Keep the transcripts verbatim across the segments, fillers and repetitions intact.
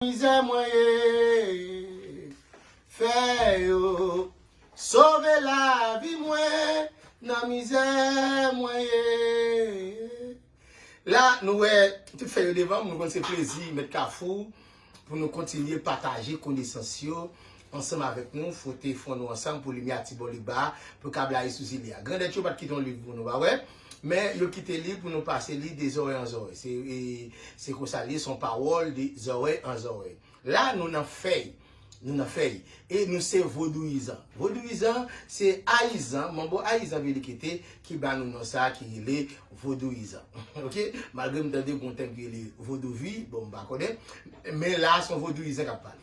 mizè mwen ye. Fè yo sove lavi mwen nan mizè mwen ye. La, nou wè tout fèy yo devan m, nou konn se plezi Mèt Kafou pou nou kontinye pataje konesans yo ansanm avèk nou, fwote fwon nou ansanm pou limyè a ti bò li ba, pou ka blayi sou zile a. Grandèt yo pa t kite yon liv pou nou, pa vre? Men yo kite li pou nou pase li de zòrèy an zòrèy. Se, e, se konsa li ye, se yon pawòl de zòrèy an zòrèy. La, nou nan fèy. Nou nan fèy. E nou se vodouyizan. Vodouyizan, se ayizan, manbo ayizan vle kite, ki ba nou non sa a ki rele vodouyizan. Oke? Malgre m tande gon tèm ki rele vodouvi, bon, m pa konnen. Men la, se yon vodouyizan k ap pale.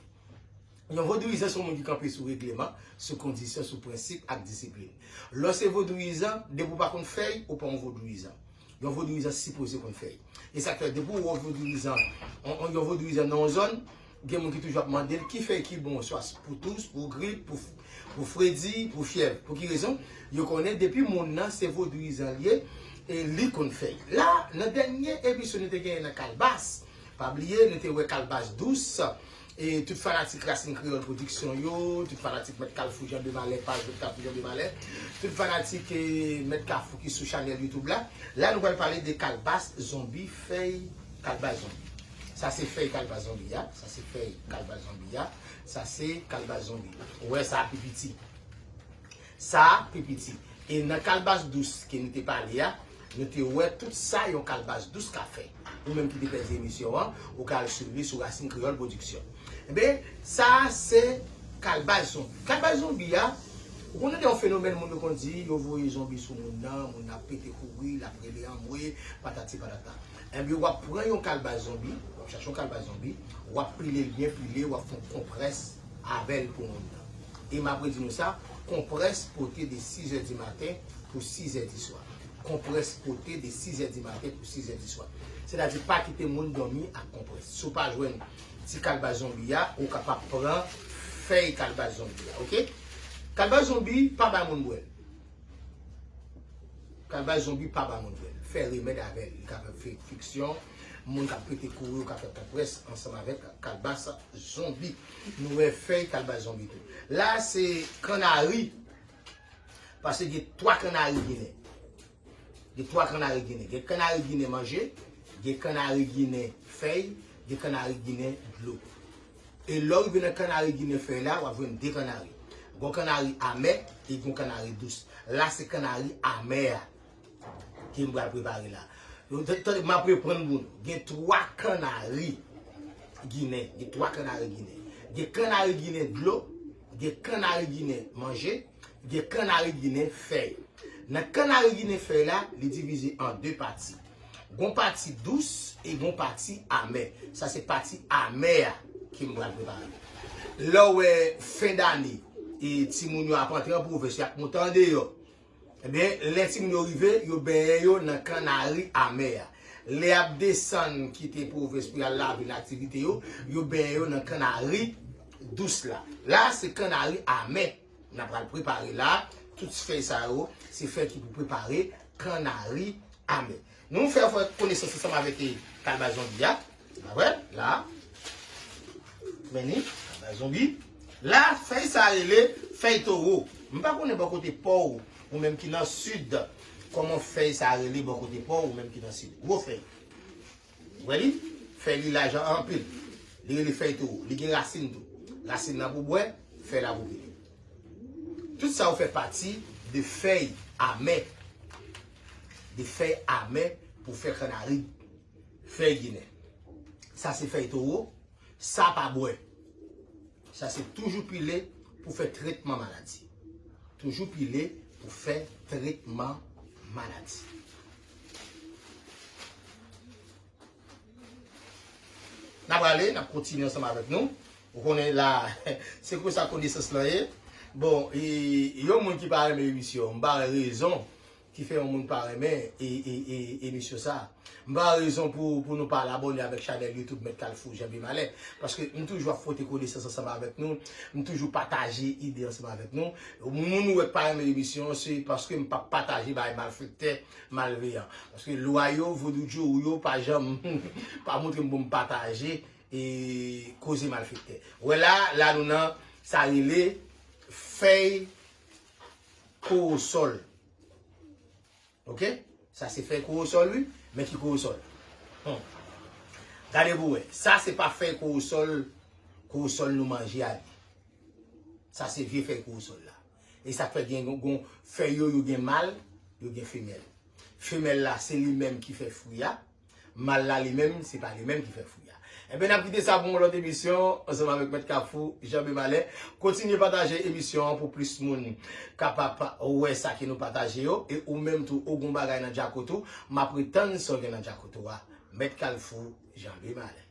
Yon vodouyizan se yon moun ki kanpe sou regleman, sou kondisyon, sou prensip ak disiplin. Lè w se vodouyizan, depi w pa konn fèy, ou pa yon vodouyizan. Yon vodouyizan sipoze konn fèy. E sa k fè, depi w wè yon vodouyizan, yon, yon, yon vodouyizan nan yon zòn, gen moun ki toujou ap mande l ki fèy ki bon, swa pou tous, pou grip, pou, pou fredi, pou fyèv. Pou ki rezon? Yo konnen depi moun nan se vodouyizan li ye, e li konn fèy. La, nan dènye emisyon nou te genyen nan Kalbas, pa bliye, nou te wè Kalbas dous, e tout fanatik Rasin Kreyòl Pwodiksyon yo, tout fanatik Mèt Kalfou Jan de Malè, paj Mèt Kalfou Jan de Malè, tout fanatik, eh, Mèt Kafou ki sou chanèl YouTube la. La, nou pral pale de kalbas zonbi, fèy kalbas zonbi. Sa se fèy kalbas zonbi a, sa se fèy kalbas zonbi a, sa se kalbas zonbi. Ou wè sa pi piti. Sa pi piti. E nan kalbas dous ke nou te pale a, nou te wè tout sa yon kalbas dous ka fè. Ou menm ki te pèdi emisyon an, ou ka al swiv li sou Rasin Kreyòl Pwodiksyon. Enben, sa a se kalbas zonbi. Kalbas zonbi a, ou konnen gen yon fenomèn moun yo konn di, yo voye zonbi sou moun nan, moun nan ap pete kouri, l ap rele anmwe, patati patata. Enben, w ap pran yon kalbas zonbi, w ap chache yon kalbas zonbi, w ap pile l byen pile, w ap fè yon konprès avè l pou moun nan. E m ap redi nou sa, konprès pote de sizè di maten pou sizè di swa. Konprès pote de sizè di maten pou sizè di swa. Sètadi pa kite moun dòmi ak konprès. Si w pa jwenn ti kalbas zonbi a, ou kapab pran fèy kalbas zonbi a, oke? Kalbas zonbi, pa bay moun bwè l. Kalbas zonbi pa ba moun bwè l. Fè remèd avè l. Li ka fè fi-, fiksyon. Moun k ap pete kouri, ou ka fè konprès ansanm avèk kalbas zonbi. Nou wè fèy kalbas zonbi tou. La, se kannari. Paske gen twa kannari ginen. Gen twa kannari ginen. Gen kannari ginen manje, gen kannari ginen fèy, gen kannari ginen dlo. E lè w rive nan kannari ginen fèy la, w ap jwenn de kannari. Gon kannari amè e gon kannari dous. La, se kannari amè a ke m pral prepare la. Nou, t-, tande, m ap reprann pou nou. Gen twa kannari ginen. Gen twa kannari ginen. Gen kannari ginen dlo, gen kannari ginen manje, gen kannari ginen fèy. Nan kannari ginen fèy la, li divize an de pati. Gon pati dous e gon pati amè. Sa se pati amè a ke m pral prepare. Lè w wè fen dane, e timoun yo ap antre an pwovens, y ap monte andeyò. Ebyen, lè timoun yo rive, yo benyen yo nan kannari amè a. Lè y ap desann kite pwovens pou y al lavil, aktivite yo, yo benyen yo nan kannari dous la. La, se kannari amè n ap pral prepare la. Tout fèy sa yo, se fèy ki pou prepare kannari amè. Nou fè, fè konesans ansanm avèk, eh, kalbas zonbi a. Apre, la. Men li, kalbas zonbi. La, fèy sa rele fèy towo. M pa konnen bò kote pa w, ou menm ki nan sid, kòman fèy sa rele bò kote pa w, ou menm ki nan sid. Gwo fèy. Ou wè li? Fèy li laj anpil. Li rele fèy towo. Li gen rasin tou. Rasin nan pou bwè, fèy la pou pile. Tout sa yo fè pati de fèy amè. De fèy amè pou fè kannari. Fèy ginen. Sa se fèy towo. Sa pa bwè. Sa se toujou pile pou fè tretman maladi. Toujou pile pou fè tretman maladi. N ap prale, n ap kontinye ansanm avèk nou. Ou konnen la, se konsa konesans lan ye. Bon, e, yon moun ki pa renmen emisyon, m pa wè rezon ki fè yon moun pa renmen e, e, e, emisyon sa. M pa wè rezon pou, pou nou pa al abòne avèk chanèl YouTube Mèt Kalfou Jan Bimalè. Paske m toujou ap fwote konesans ansanm avèk nou. M toujou pataje ide ansanm avèk nou. Moun ou wè k pa renmen emisyon an, se paske m p ap pataje bagay malfektè, malveyan. Paske lwa yo, vodoudjou yo, pa janm, pa montre m pou m pataje e koze malfektè. Wè la, la nou nan sa rele fèy kowosòl. Ok? Sa se fèy kowosòl, wi. Men ki kowosòl? Hmm. Gade pou wè. Sa se pa fèy kowosòl, kowosòl nou manje a li. Sa se vye fèy kowosòl la. E sa k fè gen gon, gon fèy yo, yo gen mal, yo gen femèl. Femèl la, se li menm ki fè fwi a. Mal la li menm, se pa li menm ki fè fwi a. Enben, n ap kite sa pou yon lòt emisyon, ansanm avèk Mèt Kafou, Jan B Malè. Kontinye pataje emisyon an pou plis moun kapab wè sa ke nou pataje yo. E ou menm tou, ou gon bagay nan djakout ou, m ap ret tann sa w gen nan djakout ou a. Mèt Kafou, Jan B Malè.